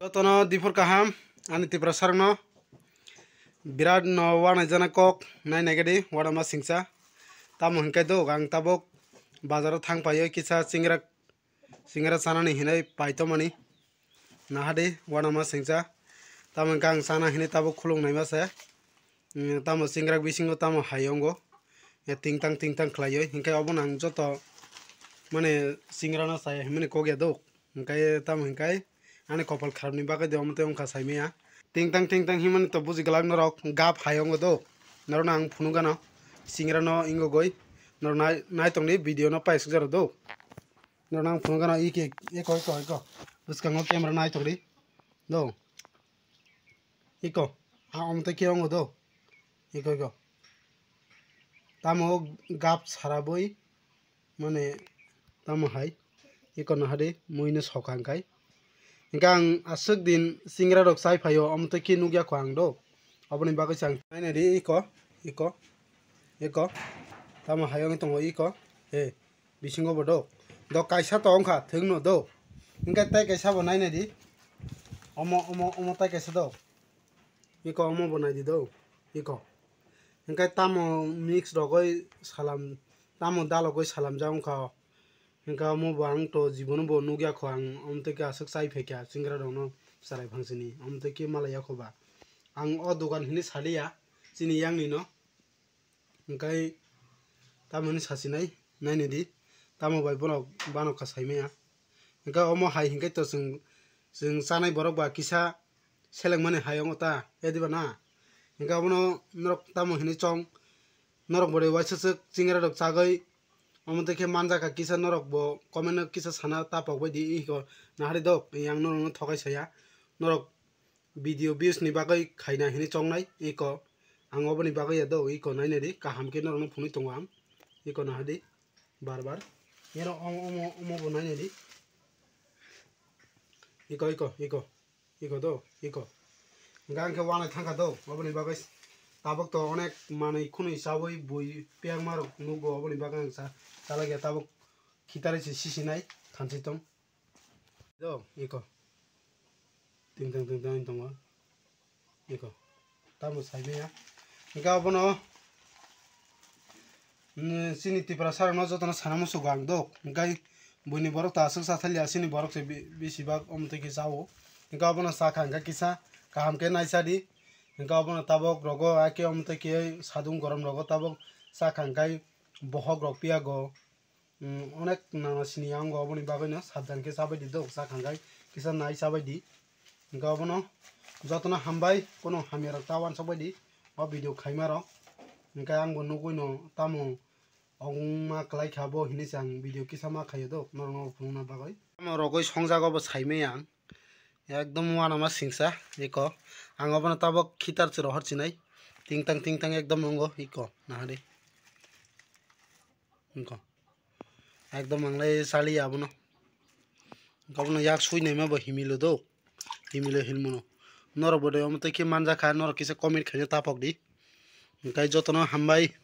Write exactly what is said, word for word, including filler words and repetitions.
Jotono diphor kaham, ani Tiprasarokno birat no uanaijana kok nai naikhe di, uanama singcha. Tamo hinkhai do, ang tabuk bazaro thang paio kisa chingra, chingra chanani hinwi paitomani. Nahadi uanama singcha. Tamo hinkhai ang chana hinwi tabuk khulung naima se. Mm, tamo chingrak bisingo tamo hai wngo. Ya tingtang tingtang khlaiwi. Hinkhai obono ang joto mane chingrano chaya hinmani kok ya do. Hinkhai tamo hinkhai ani kopal kharapni bagwi de omo tei wngkha saimaya. Tingtang tingtang hinmani to buji glak norok gap hai wngo do. Norokno ang phunukgano chingrano wngogoi. Norok nai, naitongdi video no paisuk jaro do. Norok nang phunukgano iko, iko, iko, iko. Bwskango camera naitokdi. Do. Iko. Ha, omo tei khe wngo do. Iko, iko. Tamo gap sarabwi, mane, tamo hai. Iko nahadi, muino sokha hinkhai. Hinkhai ang aswk din chingrarok chai phaio, omo tei khe nukya kho ang do. Oboni bagwi se ang nainadi iko, iko, iko. Tamo hai wngwi tongo iko. He. Bisingo bo do. Do kaisa to wngkha, thwngno do. Hinkhe tai kaisa bo nainai di. Omo, omo, omo tai kaisa do. Iko omo bo naidi do. Iko. Hinkhe tamo mix rogoi salam, tamo dalogoi salamjak wngkha. Hinkhe omo bo ang to jibono bo nukya kho ang, omo tei khe aswk chai phaikha, chingra rokno chwrai phangsini, omo tei khe malaiya kho ba. Ang o dogan hinwi saliya, chini yangni no. Hinkhe tamo hinwi sasinai, nainai di, tamo bai bono bano kha saimaya. Hinkhe omo hai hinkhe to chwng, chwng chanai borok ba kisa selengmani hai wngo ta, ya diba na? Hinkhe obono norok tamo hinwi chong, norok bo de waisa swk chingra rok chagwi, omo tei khe manjak kha kisa norok bo comment o kisa sana tapok bai di, iko nahari dok, yang norok no thokai saya, norok video views ni bagwi khaina hinwi chongnai iko. Ang oboni bagwi ya do iko nainai di, kaham khe norokno phunui tongo ang. Iko nahadi bar bar. Ero omo, omo, omo bo nainai di. Iko, iko, iko. Iko do, iko. Hinkhe ang khe uanai thangkha do, oboni bagwi tabuk to onek manwi khwnwi chawi bui piyakma rok nukgo, oboni bagwi ang cha-, chalakya tabuk khitarwi se sisinai thansi tong. Do, iko. Tingtang tingtang wng tongo. Iko. Tamo saimaya. Hinkhe obono, mm, chini Tiprasa rokno jotono sana musugo ang do. Hinkhe buini borok ta aswk chathalia, chini borok se bi-, bisi bak omo twi khe chao. Hinkhe obono chakha hinkhe kisa kaham khe naisa di. Hinkhe obono tabok rogo ake omo twi khe sadung gorom rogo tabok chakha hinkhe bohok rok piyago. Mm, onek nana sini ya wngkha, oboni bagwino sabdan khe chabai di do, chakha hinkhe kisa nai chabai di. Hinkhe obono jotono hambai, kono hamya rok ta uansuk bai di o video khaima rok. Hinkhe ang bo nugwino tamo ongma kwlai kha bo hinwi se ang video kisa ma khaio do, norokno phunukna bagwi. Tamo rogwi songjago bo saimai ang, ekdom uanama singsa eko. Ang obono tabok khitar chwrwi rohor chinai, tingtang tingtang ekdom nongo eko, nahari. Wngkha. Ekdom ang lai chaliya abono. Wngkha abono yak sui naima bo himilo do. Himilo hinmano. Norok bo de omo tei khe manjakha, norok kisa comment khaina tapok di. Hinkhe jotono hambai.